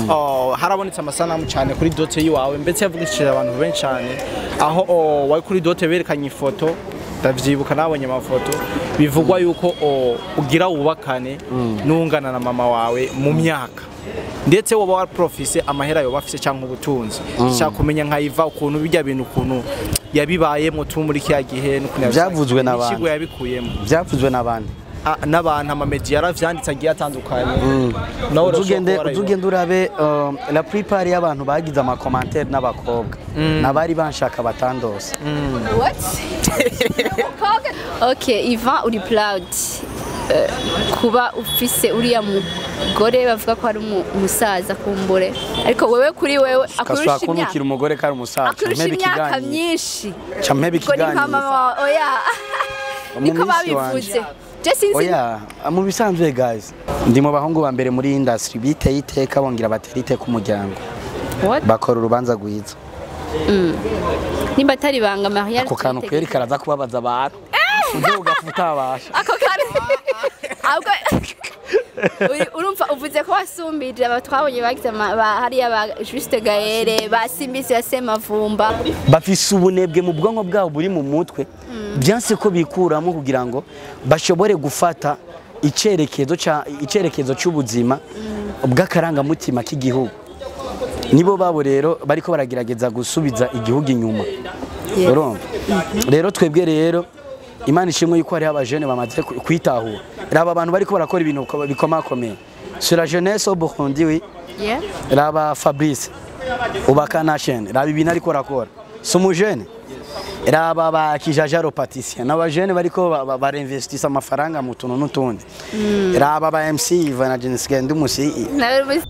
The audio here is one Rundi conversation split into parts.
Oh, harabonetse amasanamu cyane kuri dot yiwawe, ndetse yavugishije abantu benshi cyane aho wari kuri dot berekanye ifoto. Ndavyibuka, nabonye amafoto bivugwa yuko ugira wubakane n'ungana na mama wawe mu myaka, ndetse woba waprofise amahera yoba afise cyangwa ubutunzi. Nshaka kumenya nka Iva ukuntu bijya bintu, ukuntu yabibayemo tu muri kiya gihe n'ukuntu Byavuzwe n'abantu. Ikigo yabikuyemo. Byavuzwe n'abandi. Ah, n'abantu, amamedia yaravyanditse agiye atandukanye. Nawe urashobora Uzugende kuba warabibona. uzugende urabe la plupart y'abantu bagize ama commentaire n'abakobwa n'abari banshaka batandose. What? Okay, Ivan, uri proud kuba ufise uriya mugore bavuga ko ari umusaza kumbure, ariko wewe kuri wewe kaswa akurusha kunukira imyaka umugore kari umusaza. Akurusha Mpebe imyaka ikiganiro. myinshi. Ca mpebe Ngo ni nka ikiganiro. mama wawe, oya. Mu Niko minsi babivuze, je sinzi. Oya, mu bisanzwe guys, ndi mu bahungu ba mbere muri industry biteye iteka, bongera batera iteka umuryango. What? Bakora urubanza rwiza. Nimba atari banga, mariage Ako kantu kweri karaza kubabaza abantu, uze ugafuta abasha. Ako kantu ahubwo urumva uvuze ko wasumbije aba twabonye bagize hariya ba Juste Gaere, ba Simbizi ya Semavumba. Bafise ubunebwe mu bwonko bwabo buri mu mutwe, byanse ko bikuramo kugira ngo bashobore gufata icerekezo ca icerekezo cy'ubuzima bw'akarangamutima k'igihugu. Nibo babo rero bariko baragerageza gusubiza igihugu inyuma. Urumva rero, twebwe rero Imana ishimwe yuko hariho abajene bamaze kwitahura. Raba abantu bariko barakora ibintu bikomakomeye sur la jeunesse au Burundi, oui. Raba Fabrice Ubaka Nation, raba ibintu ariko arakora, si umujene. Raba ba Kijajaro Patricia, n'abajene bariko barinvestisa amafaranga mu tuntu n'utundi. Raba ba MC Ivan na Jensiga ndi musi. Nawe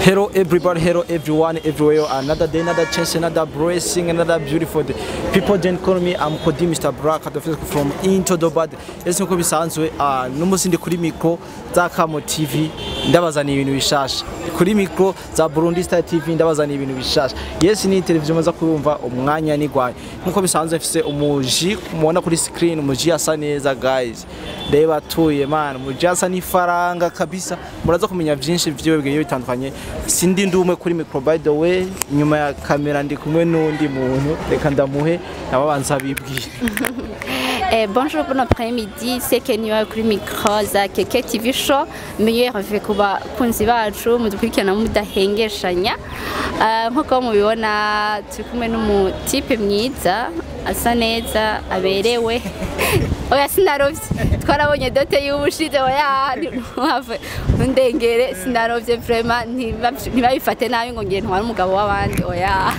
Hello everybody, hello everyone, everywhere. Another day, another chance, another blessing, another beautiful day. People don't call me, I'm Kodi Mr. Black, the first from Into the Bad. Ese nkuko bisanzwe, n'umunsi ndi kuri micro za Kamo TV, ndabazaniye ibintu bishasha. Kuri micro za Burundi Star TV ndabazaniye ibintu bishasha. Yes, ni televiziyo maza kurumva umwanya nigwaye. Nkuko bisanzwe mfise umuji mubona kuri screen, umuji asa neza guys. Ndeba atuye man, umuji asa n'ifaranga kabisa. Muraza kumenya vyinshi vyiwe bigiye bitandukanye. Sindi ndumwe kuri micro, by the way, nyuma ya kamera ndi kumwe n'undi muntu, reka ndamuhe nababanza bibwiye. Bonjour, bon après-midi, c'est Kenya kuri micro za Keke TV Show. Meilleur vœu ku bakunzi bacu mudukurikirana mudahengeshanya. Nkuko mubibona, turi kumwe n'umutipe mwiza, asa neza, aberewe. Oya, sinarovye, twarabonye dot y'ubushize. Oya, ntuhave undengere, sinarovye vraiment, ntibabifate nabi ngo ngiye ntware umugabo w'abandi, oya.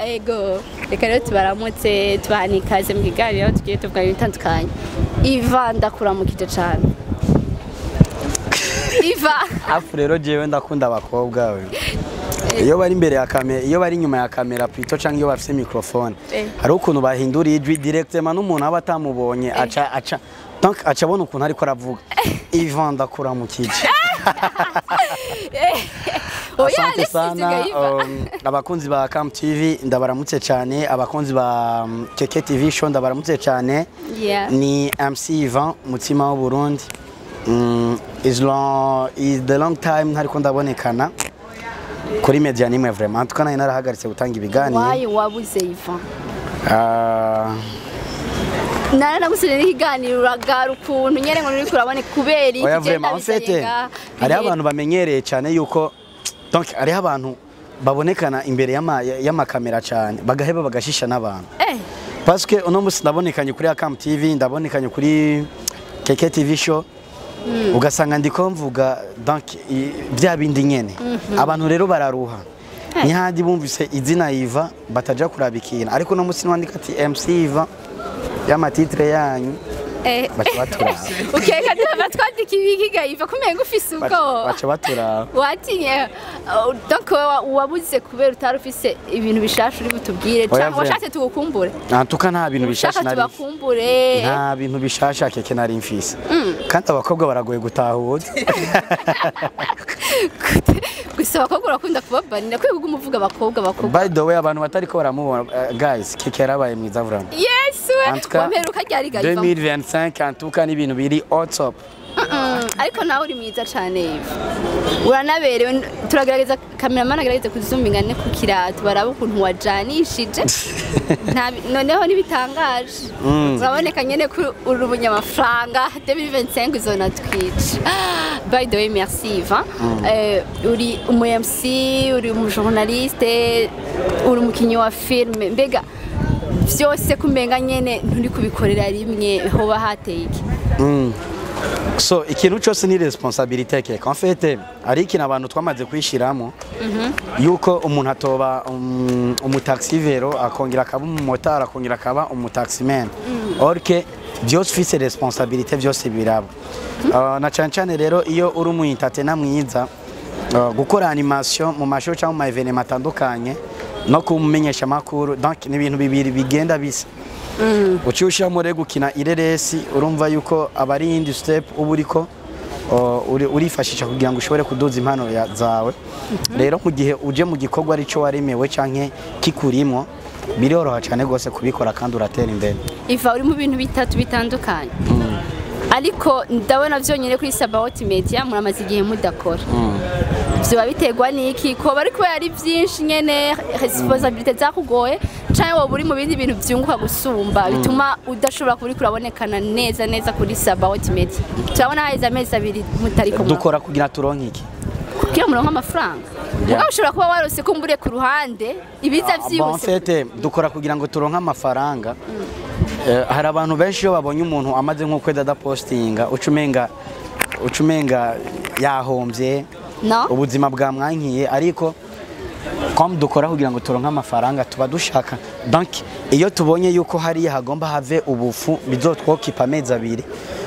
Ego, reka rero tubaramutse, tubahana ikaze mu kiganiro tugiye tuvuga ibintu bitandukanye. Iva, ndakuramukije cane Iva. Afu rero jewe ndakunda abakobwa we iyo bari imbere ya kamera, iyo bari inyuma ya kamera plutôt, canke iyo bafise microphone, hari ukuntu bahindura ijwi directement n'umuntu aba atamubonye, aca donc aca abona ukuntu ariko aravuga. Ivan, ndakuramukije. Oya. Asante sana. Nisiga Iva. Abakunzi ba Cam TV ndabaramutse cyane, abakunzi ba Keke TV Show ndabaramutse cyane. Ni MC Ivan Mutima w'u Burundi. Is long is the long time ntariko ndabonekana kuri media nimwe vraiment, tukana narahagaritse gutanga ibiganiro. Wayi wabuze Iva? Ah, Naranagusize n'ikiganiro uragara ukuntu nyene ngo nuriko uraboneka, kubera iki? Oya, vraiment, en fait hariho abantu bamenyereye cyane yuko donc hariho abantu babonekana imbere y'amakamera cyane, bagaheba bagashisha n'abantu. Parce que uno musi ndabonekanye kuri Akam TV, ndabonekanye kuri Keke TV Show, ugasanga ndiko mvuga donc bya bindi nyene. Abantu rero bararuha, nihandi bumvise izina Iva bataja kuraba ikintu. Ariko uno musi nwandika ati MC Iva y'amatitre yanyu, baca baturaba. Ukeka tuba twandika ibikiga Iva kumenga ufise ubwoba. Baca baturaba. Watinye. Donc wowe wabuze kubera utari ufise ibintu bishasha uri butubwire, Oya, cyangwa vraiment. washatse tugukumbure? En tout cas nta bintu bishasha Ushaka nari tubakumbure? Nta bintu bishasha Keke nari mfise, kandi abakobwa baragoye gutahura. Gusa abakobwa urakunda kubabanira kwiga umuvuga abakobwa abakobwa. By the way, abantu batariko baramubona, guys, Keke yarabaye mwiza vraiment. Yes we. En tout cas, Wamperuka ryari ga Iva? 2025 en tout cas ni ibintu biri au top. Ariko nawe uri mwiza cyane Iva, uranaberewe. Turagerageza, cameraman agerageza kuzuminga ne ku kirato barabe ukuntu wajanishije. Noneho ntibitangaje, uraboneka nyene ko uri umunyamafaranga. 2025 izonatwica. By the way, merci Ivan. Uri umu MC, uri umu journaliste, uri umukinyi wa filme. Mbega vyose kumenga nyene nturi kubikorera rimwe, hoba hateye iki? So ikintu cyose ni responsabilité Keke. En fait, ari ikintu abantu twamaze kwishiramo yuko umuntu atoba umutaxi vélo, akongera akaba umumotari, akongera akaba umutaximan, or que byose ufise responsabilité, byose biraba. Na cyane cyane rero iyo uri umu entertainer mwiza, gukora animation mu mashow cyangwa mu ma événement atandukanye no kumumenyesha amakuru, donc ni ibintu bibiri bigenda bisa. Uciye ushyiramo rero gukina ireresi, urumva yuko aba ari iyindi step uba uriko urifashisha kugira ngo ushobore kuduza impano zawe. Rero mu gihe uje mu gikorwa arico waremewe canke kikurimo, biroroha cyane rwose kubikora kandi uratera imbere. Iva, uri mu bintu bitatu bitandukanye, ariko ndabona byonyine kuri Sabaot Media muramaze igihe mudakora. Vyoba biterwa n'iki? Ko bari kubera ari byinshi nyene, responsabilité zakugoye, canke woba uri mu bindi bintu vyunguka gusumba bituma udashobora kuba uriko urabonekana neza neza kuri Sabaot Media? Turabona haheze amezi 2 mutariko murakora. Dukora kugira turonke iki? Kugira muronke amafaranga. Mugabo ushobora kuba warose kumbure ku ruhande ibiza Bon, en vyihuse. fait, dukora kugira ngo turonke amafaranga. Hari abantu benshi iyo babonye umuntu amaze nk'ukwezi adapostinga, uca umenga yahombye, No? ubuzima bwamwankiye. Ariko comme dukora kugira ngo turonke amafaranga, tuba dushaka, donc iyo tubonye yuko hariya hagomba have ubufu bizotwokipa amezi 2,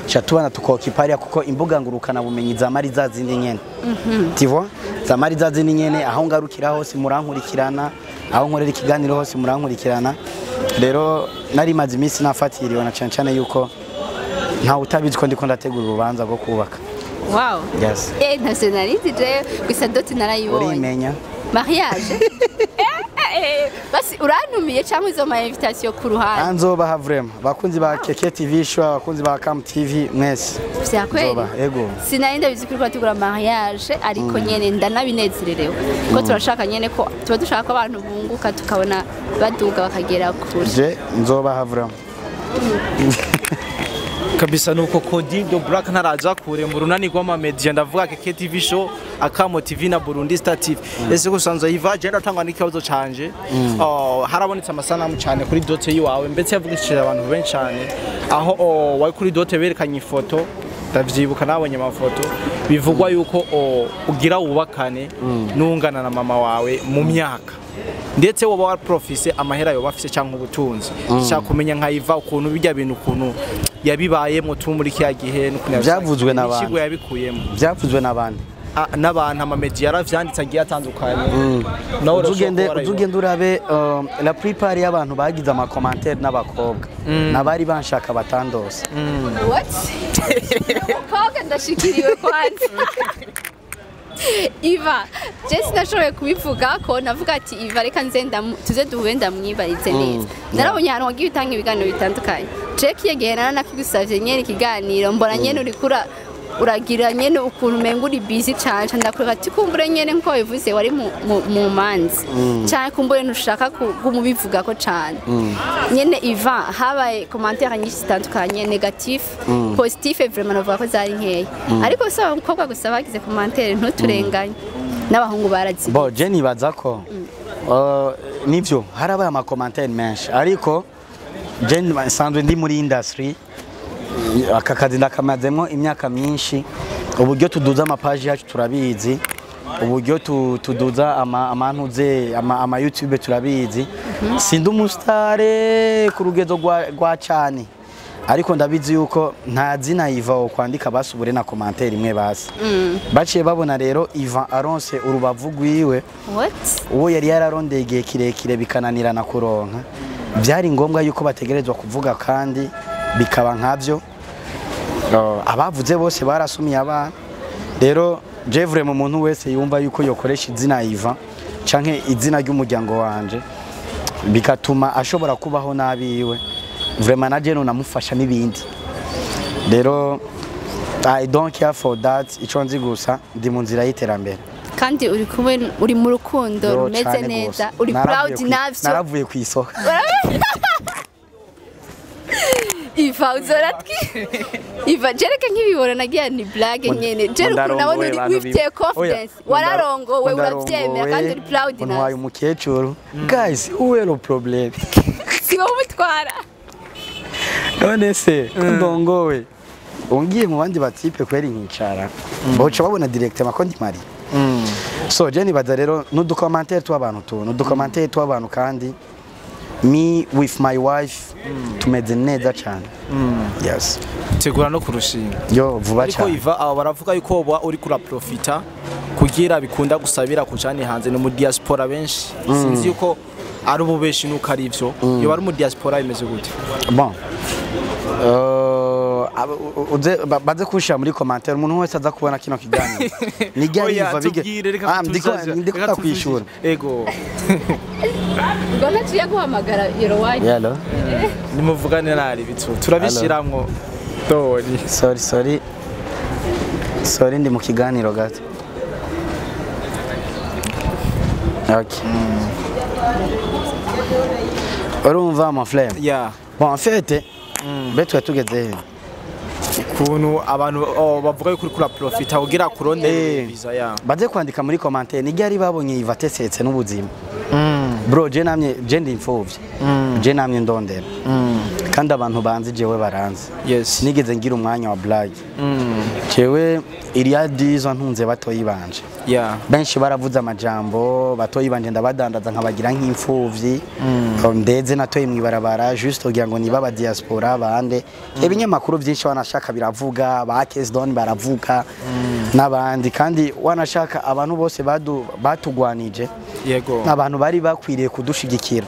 ca tubona tukokipa hariya, kuko imbuga ngurukana bumenyi zama ari za zindi nyene, tu vois, zama ari za zindi nyene. Aho ngarukira hose murankurikirana, aho nkorera ikiganiro hose murankurikirana. Rero nari maze iminsi nafatiriwe na cane cane yuko ntawe utabizi ko ndiko ndategura urubanza rwo kubaka. Wow. Yes. Ntavyo narizi jewe, gusa dot narayibonye. Urimenya. Mariage. Basi urantumiye cyangwa izo ma invitation ku ruhande? Nzobaha vraiment, bakunzi ba Keke TV show, abakunzi ba Cam TV mwese. Vya kweli? Nzobaha, ego. Sinari ndabizi kuri turategura mariage, ariko nyene ndanabinezererewe ko turashaka nyene ko tuba dushaka ko abantu bunguka, tukabona baduga bakagera kure. Je nzobaha vraiment. Kabisa, nuko Kodi do Black ntaraja kure mu runani rw'amamedia, ndavuga Keke TV show, Akamo TV na Burundi Star TV. Ese gusanzwe Iva je ndatangwa n'ikibazo canje. Oh, harabonetse amasanamu cyane kuri dot yiwawe, ndetse yavugishije abantu benshi cyane, aho wari kuri dot berekanye ifoto. Ndavyibuka nabonye amafoto, bivugwa yuko ugira wubakane n'ungana na mama wawe mu myaka, ndetse woba waprofise amahera yoba afise cyangwa ubutunzi. Nshaka kumenya nka Iva ukuntu bijya bintu, ukuntu yabibayemo tu muri kiya gihe n'ukuntu Byavuzwe n'abantu. n'ikigo yabikuyemo. Byavuzwe n'abandi? Ah, n'abantu, amamedia yaravyanditse agiye atandukanye. Nawe urashobora Uzugende kuba warayibona. uzugende urabe, la plupart y'abantu bagize ama commentaire n'abakobwa n'abari banshaka batandose. What? Umukobwa ndashikiriwe kwanza. Iva, je sinashoboye kubivuga ko navuga ati Iva reka nze tuze duhure ndamwibarize neza. Narabonye ahantu wagiye utanga ibiganiro bitandukanye. Je kiye gihe naranakigusavye nyene ikiganiro, mbona nyene urikura uragira nyene ukuntu umenga uri busy cane, ca ndakureka ati kumbure nyene nkuko bivuze wari mu manza canke kumbure ntushaka kuguma ubivugako cane nyene. Iva, habaye commentaire nyinshi zitandukanye, négatif, positif, vraiment navuga ko zari nkeya, ariko si abakobwa gusa bagize commentaire, ntuturenganye, n'abahungu barazi. Bon, je nibaza ko nivyo harabaye ama commentaire menshi, ariko je nsanzwe ndi muri industry, aka kazi ndakamazemo imyaka myinshi. Uburyo tuduza amapaji yacu turabizi, uburyo tuduza amantuze ama YouTube turabizi. Sindi umusitare ku rugezo rwa cane, ariko ndabizi yuko nta zina Iva wo kwandika basubure na commentaire imwe basi. Baciye babona rero Ivan aronse urubavu rwiwe, What? uwo yari yararondeye igihe kirekire bikananirana kuronka, byari ngombwa yuko bategerezwa kuvuga kandi bikaba nkabyo. Abavuze bose barasumiye abana rero. Je vraiment, umuntu wese yumva yuko yokoresha izina Ivan canke izina ry'umuryango wanje bigatuma ashobora kubaho nabi iwe, vraiment naje namufasha n'ibindi. Rero I don't care for that. Ico nzi gusa, ndi mu nzira y'iterambere. Kandi uri kumwe, uri mu rukundo Yo, rumeze cane neza. gose. Uri Naravuye proud navyo. Naravuye ku isoko. Iva uzoratwi Iva, jereka nk'ibibona nagira ni blague nyene. Jere ukuntu nabona uri wifitiye confidence, wararongowe, uravyemera kandi uri proud Ntwaye navyo. umukecuru. Guys, où est le problème? Si wowe umutwara. None se ko ndongowe, ungiye mu bandi batipe kweri nkicara, boca babona directement ko ndi marié. So je nibaza rero n'uducommentaire tw'abantu tu n'uducommentaire tw'abantu, kandi me with my wife tumeze neza cyane, yes. Tegura no kurushinga. Yo, vuba Ariko cyane. Iva, abo baravuga yuko woba uri kuraprofita kugira bikunda gusabira kujane hanze no mu diaspora benshi. Sinzi yuko ari ububeshi nuko ari ivyo. Iyo bari mu diaspora bimeze gute? Bon, baze kushira muri commentaire, umuntu wese aza kubona kino kiganiro ni ryari. Oya, Iva bige tubwire, reka Ah, ndiko kutujaja, ndiko reka ndakwishura. tuvugishe. Ego. Ngo ntaciye guhamagara your wife. Hello. Nimuvugane nari bitu turabishiramwo dori. Sorry, sorry, sorry, ndi mu kiganiro gato. Okay, urumva mon frère? Yeah. Bon, en fait, mbe twe tugeze he? Ukuntu abantu, oh, bavuga yuko uriko uraprofita kugira kurondera visa ya. Baze kwandika muri commentaire ni ryari babonye Iva atesetse n'ubuzima. Bro, je namye, je ndi imfuvyi, je namye ndondera, kandi abantu banzi jewe baranzi. Sinigeze ngira umwanya wa blague. Jewe il y a 10 ans ntunze batoyi banje. Benshi baravuze amajambo, batoyi banje ndabadandaza nkabagira nk'imfuvyi, ndeze natoye mwibarabara juste kugira ngo niba aba diaspora bande. Ibinyamakuru byinshi wanashaka biravuga, ba Kesdon baravuga n'abandi, kandi wanashaka abantu bose batugwanije, abantu bari bakwiriye kudushigikira.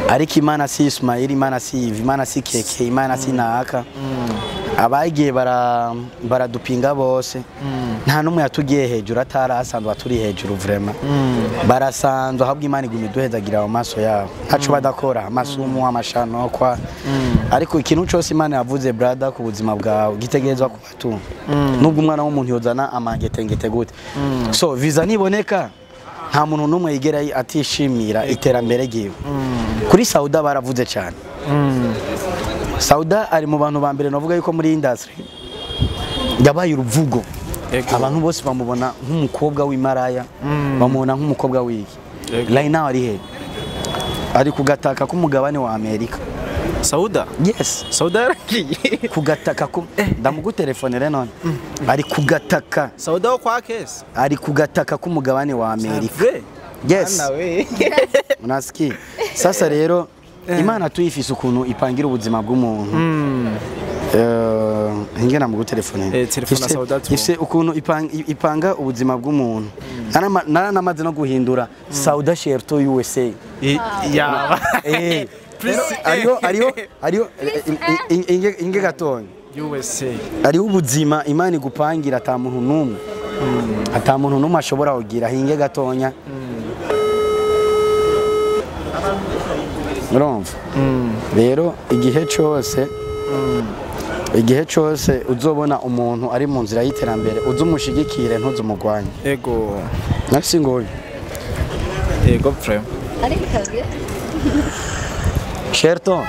Ariko Imana si Ismail, Imana si Ivi, Imana si Keke, Imana si Naka. Abagiye baradupinga bose, nta n'umwe yatugiye hejuru atari asanzwe aturi hejuru. Vraiment barasanzwe, ahubwo Imana iguma iduhezagira mu maso yabo, ntaco badakora, amasumu, amashano kwa. Ariko ikintu cose Imana yavuze, brother, ku buzima bwawe gitegerezwa kuba tu, nubwo umwana w'umuntu yozana amangetengete gute. So visa niboneka, nta muntu n'umwe yigera atishimira iterambere ryiwe. Kuri Sauda baravuze cyane. Sauda ari mu bantu ba mbere navuga yuko muri industry yabaye uruvugo. Abantu bose bamubona nk'umukobwa w'imaraya, bamubona nk'umukobwa w'iki. Right now ari he? Ari ku gataka k'umugabane wa Amerika. Sauda? Yes. Sauda yaragiye? Ku gataka ku ndamugutelefone none, ari ku gataka. Sauda wo kwa Kesi? Ari ku gataka k'umugabane wa Amerika. Vrai? Yes. Ana we. Unasikia? Sasa rero Imana tuyifise ukuntu ipangira ubuzima bw'umuntu. Hinge namugutelefone. Telefona Sauda tu. Ifise ukuntu ipanga ubuzima bw'umuntu. Naranamaze no guhindura Sauda Sherto USA. Ya. Please, ariyo ariyo ariyo inge gatonya. USA. Hariho ubuzima Imana igupangira ata muntu n'umwe, ata muntu n'umwe ashobora kugira. Hinge gatonya. Urumva rero, igihe cyose uzobona umuntu ari mu nzira y'iterambere, uze umushigikire, ntuzumugwanye. Nafisi ngoyo. Ego frère. Ariko kazi. Sherto,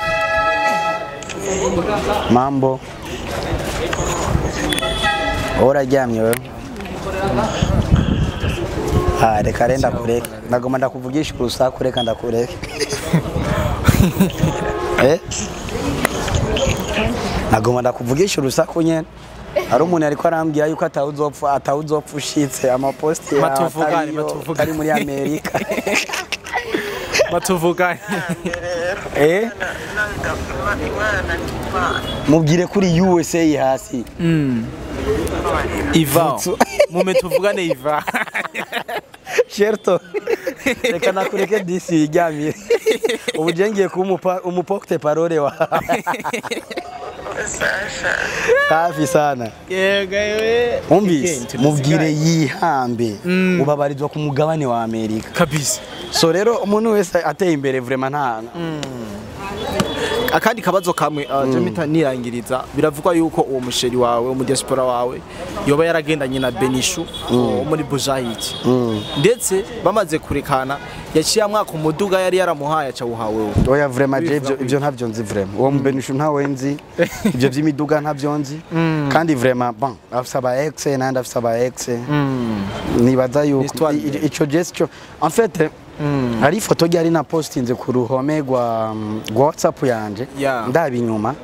mambo? Uraryamye wewe? Ah, reka renda kureke, ndagoma ndakuvugisha urusaku, reka ndakureke. Nagoma ndakuvugisha urusaku nyene. Hari umuntu ariko arambwira yuko atawuzopfa ushitse amaposti yawe Matuvugane, atariyo, matuvugane. atari muri Amerika. Batuvuganye. Mubwire kuri USA hasi. Iva. Vutsu. Mume tuvugane, Iva. Sherto, reka nakureke disi yiryamire. Ubu je ngiye kuba umuporte parole wawe. Sasa. Safi sana. Yego yewe. Umvise, mubwire yihambe, ubabarizwa ku mugabane wa Amerika. Kabisa. So rero umuntu wese ateye imbere vraiment nta Akandi kabazo kamwe, je mpita nirangiriza. Biravugwa yuko uwo musheri wawe mu diaspora wawe yoba yaragendanye na Benishu wo muri Bujahidi, ndetse bamaze kurekana yaciye amwaka umuduga yari yaramuhaye, aca wuhawe. Oya, vraiment je Bivuga ivyo ntavyo nzi vraiment. Uwo mubenishu ntawe nzi, ivyo vy'imiduga ntavyo nzi. Kandi vraiment, bon, afise aba ex nandi afise aba ex, nibaza yuko Histoire. Ico geste, en fait, hari ifoto ryari na postinze ku ruhome rwa WhatsApp yanje. Ndaba inyuma,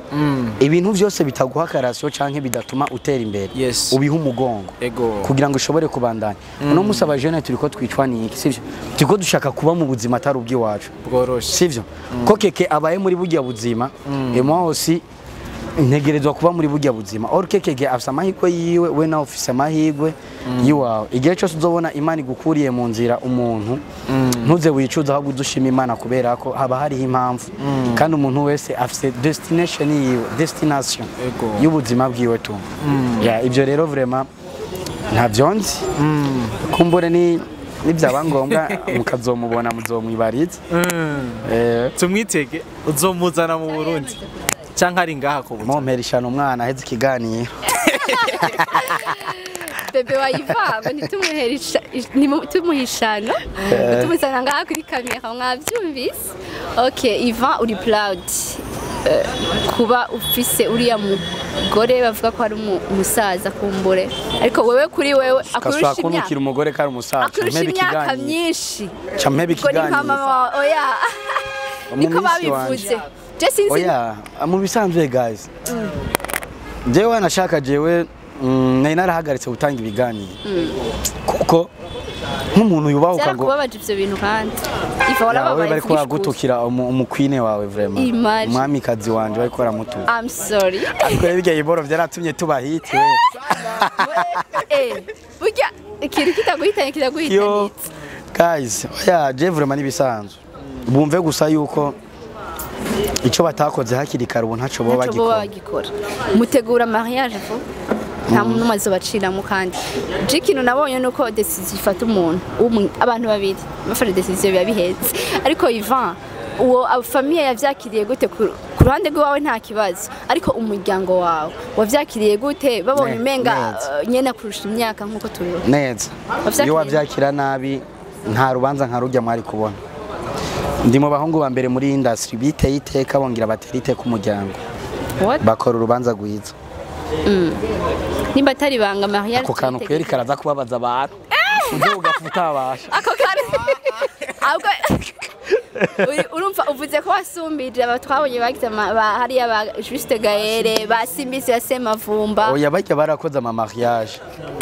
ibintu vyose bitaguha akarasiyo canke bidatuma utera imbere, ubiha umugongo kugira ngo ushobore kubandanya. Uno musi abajene turiko twicwa niki? Sivyo, turiko dushaka kuba mu buzima atari ubw'iwacu. Bworoshe. Sivyo ko Keke abaye muri burya buzima, et moi aussi ntegerezwa kuba muri burya buzima. Or Keke afise amahirwe yiwe, we nawe ufise amahirwe yiwawe. Igihe cyose uzobona Imana igukuriye mu nzira umuntu, ntuze wicuza, ahubwo uze ushima Imana, kubera ko haba hariho impamvu. Kandi umuntu wese afise destination yiwe, destination y'ubuzima bwiwe tu. Ya, ibyo rero vraiment ntabyo nzi. Kumbure ni nibyaba ngombwa mukazomubona, muzomwibariza. Tumwitege, uzomuzana mu Burundi canke ari ngaha ku butaka? Mompera ishano umwana aheze ikiganiro. Bebe wa Iva, ntitumuhe ishano, tumuzana ngaha kuri kamera, mwabyumvise. Okay, Ivan, uri proud kuba ufise uriya mugore bavuga ko ari umusaza kumbure, ariko wewe, kuri wewe kaswa akurusha kunukira imyaka umugore kari umusaza. akurusha Mpebe imyaka ikiganiro. myinshi. Ca mpebe Ubwo ni nka ikiganiro. mama wawe? Oya, Mu niko minsi babivuze, je sinzi. Oya, mu bisanzwe guys, jewe nashaka jewe nari narahagaritse gutanga ibiganiro kuko nk'umuntu yubahuka ngo Byarakubabaje ivyo bintu? Kandi Iva, yawe warababaye? bariko Vugisha ukuri. baragutukira umukwine wawe vraiment. Imagine. Umwamikazi wanje bariko baramutuka. I'm sorry. Ariko rero birya biboro vyaratumye tuba hit we. Burya ikintu kitaguhitanye Yo kiraguhitanitse. guys, oya, je vraiment nibisanzwe, bumve gusa yuko ico batakoze hakiri kare ubu ntaco boba Ntaco boba bagikora. bagikora. Mutegura mariage vuba, nta muntu n'umwe azobaciramo. Kandi je ikintu nabonye nuko decision ifata umuntu umwe, abantu babiri bafashe decision biba bihetse. Ariko Ivan, uwo famille yavyakiriye gute? Ku ruhande rw'iwawe nta kibazo, ariko umuryango wawe wavyakiriye gute babonye umenga Neza. nyene kurusha imyaka nk'uko tubibona? Neza. Wavyakiriye? Iyo wavyakira nabi, nta rubanza nka rujya mwari kubona. Ndi mu bahungu ba mbere muri industry biteye iteka, bongera batera iteka umuryango. What? Bakora urubanza rwiza. Nimba atari ibanga, mariage Ako kantu tuyitegeke. kweri karaza kubabaza abantu, uze ugafuta abasha. Ako kantu ahubwo urumva uvuze ko wasumbije aba twabonye bagize hariya ba Juste Gaere, ba Simbizi ya Semavumba. Oya, bajya barakoze ama mariage,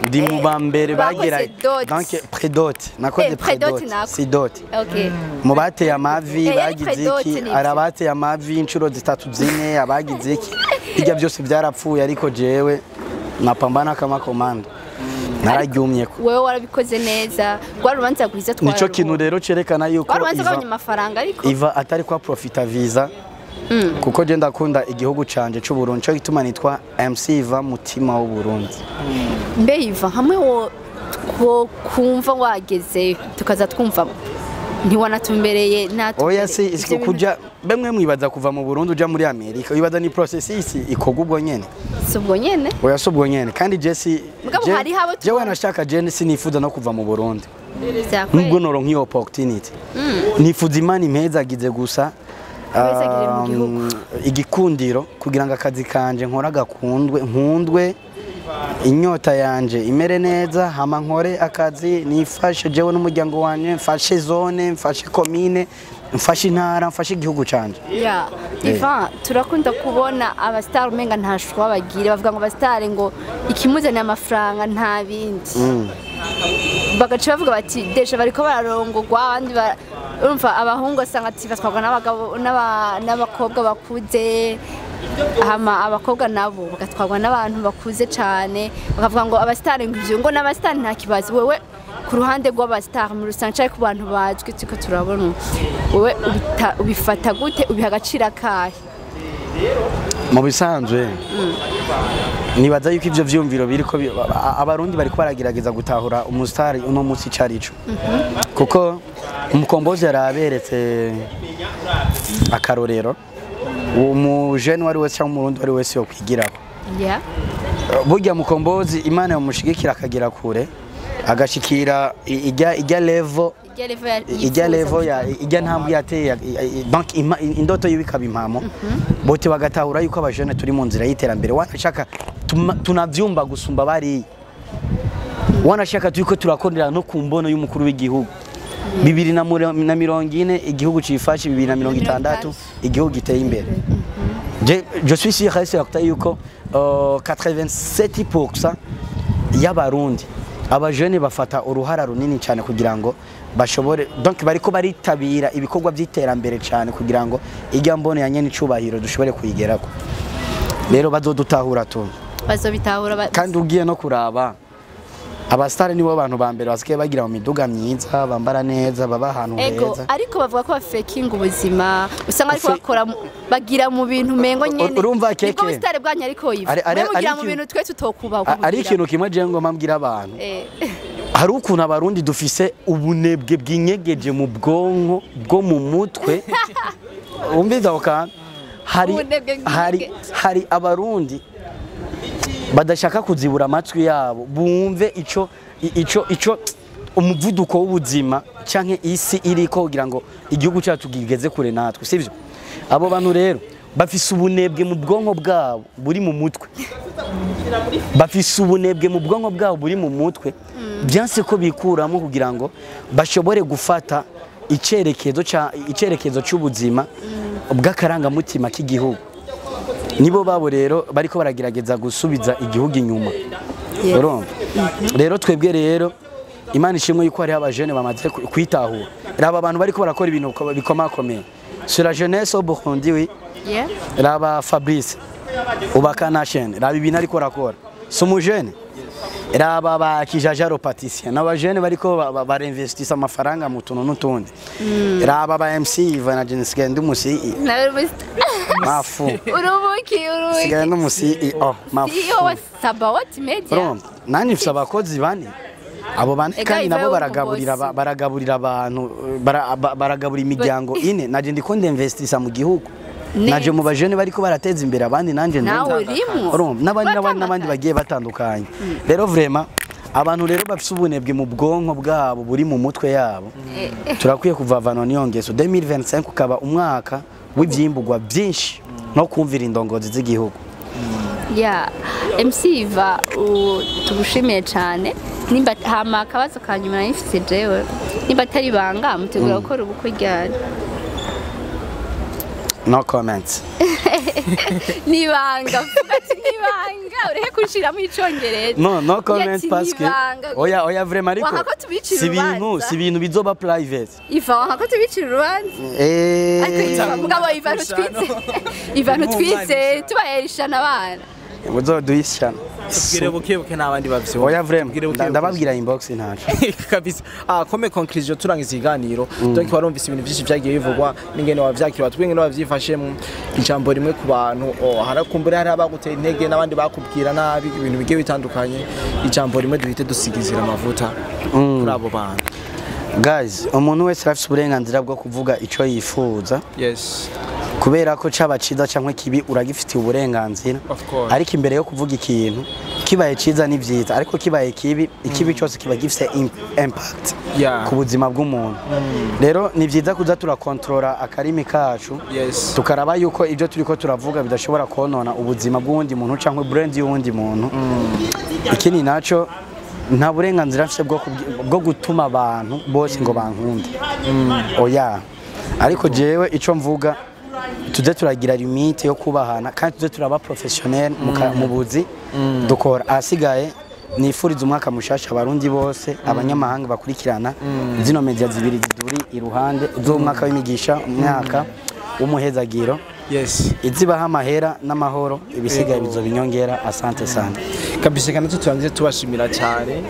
ndi mu ba mbere Bakoze bagira dot. Donc prédot nakoze. Eh, prédot Prédot nako. si dot. Okay. Mu bateye amavi Eh, yari bagize prédot iki nivyo. hari abateye amavi inshuro zitatu, zine, abagize iki, bijya byose byarapfuye, ariko jewe napambana kama komando, nararyumye ko. Wewe warabikoze neza, rwa rubanza rwiza. Nico kintu rero cerekana yuko Rwa rubanza Iva, rwabonye amafaranga, ariko Iva atari kwa profita visa, kuko je ndakunda igihugu canje c'u Burundi, nico gituma nitwa MC Iva Mutima w'u Burundi. Mbe Iva, hamwe wo wo kumva wagezeyo tukaza twumva ntiwanatumbereye natwe. Oya, si si kuja bamwe mwibaza kuva mu Burundi uja muri Amerika, wibaza ni processus ikorwa ubwo nyene. Si ubwo nyene. Oya, si ubwo nyene. Kandi je si Mugabo hariho abo jewe tubona. nashaka je sinifuza no kuva mu Burundi Vyakweli. nubwo noronka iyo opportunity. Nifuza Imana impezagize gusa Impezagire mu gihugu. Igikundiro kugira ngo akazi kanje nkora gakundwe, nkundwe, inyota yanje imere neza, hama nkore akazi nifashe jewe n'umuryango wanje, mfashe zone, mfashe komine, mfashe intara, mfashe igihugu canje. Ya, Ivan, turakunda kubona abasitari umenga nta shwa bagira, bavuga ngo abasitari ngo ikimuzaniye amafaranga nta bindi. Bagaca bavuga bati déjà bariko bararongogwa, abandi urumva abahungu asanga ati batwarwa n'abagabo n'abakobwa bakuze, hama abakobwa nabo bagatwarwa n'abantu bakuze cane. Bakavuga ngo abasitari ngo ivyo ngo n'abasitari nta kibazo. Wewe ku ruhande rw'abasitari muri rusange canke ku bantu bazwi turiko turabona ubu, wewe ubifata gute, ubiha agaciro akahe? Mu bisanzwe nibaza yuko ivyo vyumviro biriko abarundi bariko baragerageza gutahura umusitari uno munsi icarico, kuko umukombozi yaraberetse akarorero umujene wari wese cyangwa umurundi wari wese yokwigiraho. Burya mukombozi Imana yamushigikira akagera kure, agashikira ijya level, Ijya level ya ijya level ya ijya ntambwe yateye, donc indoto yiwe ikaba impamo, bote bagatahura yuko abajene turi mu nzira y'iterambere, wanashaka tunavyumva gusumba bariya, wanashaka turiko turakorera no ku mbono y'umukuru w'igihugu 2040 igihugu cifashe, 2060 igihugu giteye imbere. Je suis sûr et certain yuko 87% y'abarundi abajene bafata uruhara runini cyane kugira ngo bashobore, donc bariko baritabira ibikorwa by'iterambere cyane kugira ngo ijya mbone ya nyene icubahiro dushobore kuyigerako. Rero bazodutahura tu. Bazobitahura Kandi ugiye no kuraba abasitari nibo bantu ba mbere basigaye bagira mu miduga myiza, bambara neza, baba ahantu Ego, heza. ariko bavuga ko bafekinga ubuzima, usanga ariko bakora bagira mu bintu mengo nyene. Urumva keke. Nibwo busitari bwanyu ariko yiva. Mwe mugira mu bintu twe tutokubaho. Ari ikintu kimwe je ngoma mbwira abantu, hari ukuntu abarundi dufise ubunebwe bwinyegeje mu bwonko bwo mu mutwe. Wumviza aho kantu? Hari Ubunebwe hari bwinyegeje. hari abarundi badashaka kuzibura amatwi yabo bumve ico ico umuvuduko w'ubuzima canke isi iriko kugira ngo igihugu cyacu kigeze kure natwe, sivyo? Abo bantu rero bafise ubunebwe mu bwonko bwabo buri mu mutwe, bafise ubunebwe mu bwonko bwabo buri mu mutwe, byanse ko bikuramo kugira ngo bashobore gufata icerekezo icerekezo cy'ubuzima bw'akarangamutima k'igihugu. Nibo babo rero bariko baragerageza gusubiza igihugu inyuma. Urumva rero twebwe rero Imana ishimwe yuko hariho abajene bamaze kwitahura. Raba abantu bariko barakora ibintu bikomakomeye sur la jeunesse au Burundi, oui. Raba Fabrice ubaka nation, raba ibintu ariko arakora, si umujene. Raba ba Kijajaro Patricia n'abajene bariko barinvestisa amafaranga mu tuntu n'utundi. Raba ba MC Ivan na Jensigaye ndi umu CEO. Nawe Mafu. urubuki urubuki. Sigaye ndi umu CEO mafu. CEO wa Sabawati Media. Urumva nanjye mfise abakozi bane, abo bane Ega kandi Iva nabo yo baragaburira umubosi. Baragaburira abantu, baragabura imiryango ine. Naje ndiko ndinvestisa mu gihugu. Neza. Naje mu bajene bariko barateza imbere abandi, nanje Nawe ndumva. urimwo. Urumva n'abandi n'abandi n'abandi Batandukanye. bagiye batandukanye. Rero vraiment abantu rero bafise ubunebwe mu bwonko bwabo buri mu mutwe yabo, turakwiye kuvavanwa n'iyo ngeso. 2025 ukaba umwaka w'ivyimbugwa byinshi no kumvira indongozi z'igihugu. Ya MC Iva, tugushimiye cyane. Nimba hama akabazo ka nyuma nari mfise jewe, nimba atari ibanga, mutegura gukora ubukwe ryari? No comments. Nibanga, vuga ati nibanga, ureke kunshiramo icongereza. No comment Ati parce que nibanga. oya oya vraiment ariko Wanga ko tubicira si ibintu urubanza. si ibintu bizoba private. Iva, wanga ko tubicira urubanza. Ariko Iva, mugabo Iva ntutwize, Iva ntutwize tubaherishana abana. Muzoduhishana. Tubwire buke buke n'abandi bavyumva. Oya vraiment Tubwire buke buke. Ndababwira inbox ntaco. Kabisa. Comme conclusion turangiza ikiganiro, donc warumvise ibintu byinshi byagiye bivugwa n'ingene wavyakira, watubwiye ingene wavyifashemo. Ijambo rimwe ku bantu, harakumbura hari abagutera intege n'abandi bakubwira nabi ibintu bigiye bitandukanye, ijambo rimwe duhite dusigizira amavuta kuri abo bantu. Guys, umuntu wese arafise uburenganzira bwo kuvuga ico yifuza, kubera ko caba ciza canke kibi uragifitiye uburenganzira. Of course. Ariko imbere yo kuvuga ikintu kibaye ciza ni vyiza, ariko kibaye kibi, ikibi cyose kiba gifise impact ku buzima bw'umuntu. Rero ni vyiza kuza turakontorora akarimi kacu, tukaraba yuko ibyo turiko turavuga bidashobora konona ubuzima bw'uwundi muntu canke brand y'uwundi muntu. Ikindi naco, nta burenganzira mfise bwo gutuma abantu bose ngo bankunde, oya. Ariko jewe ico mvuga, tuze turagira limite yo kubahana kandi tuze turaba professionnel mu buzi dukora. Ahasigaye nifuriza umwaka mushasha abarundi bose, abanyamahanga bakurikirana zino media zibiri ziduri iruhande, z'umwaka w'imigisha, umwaka w'umuhezagiro, izibaha amahera n'amahoro, ibisigaye bizoba inyongera. Asante sana. Kabisa, kandi turangize tubashimira cyane.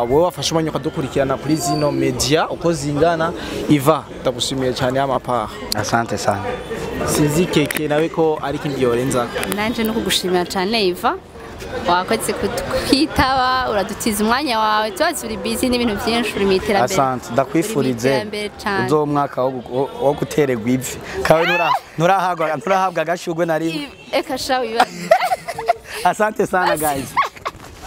Wowe wafashe umwanya ukadukurikirana kuri zino media uko zingana. Iva, ndagushimiye cyane y'amapara. Asante sana. Sinzi Keke nawe ko ari ikindi yorenza. Nanje no kugushimira cyane, Iva, wakoze kutwitaba, uradutiza umwanya wawe, tubazi uri busy n'ibintu byinshi, uri mu iterambere. Asante, ndakwifurize Uri mu iterambere cane. uzoba umwaka wo gutererwa ivi kawe, nturahabwa agashurwe na rimwe. Eka sha, wibaze. Asante sana guys.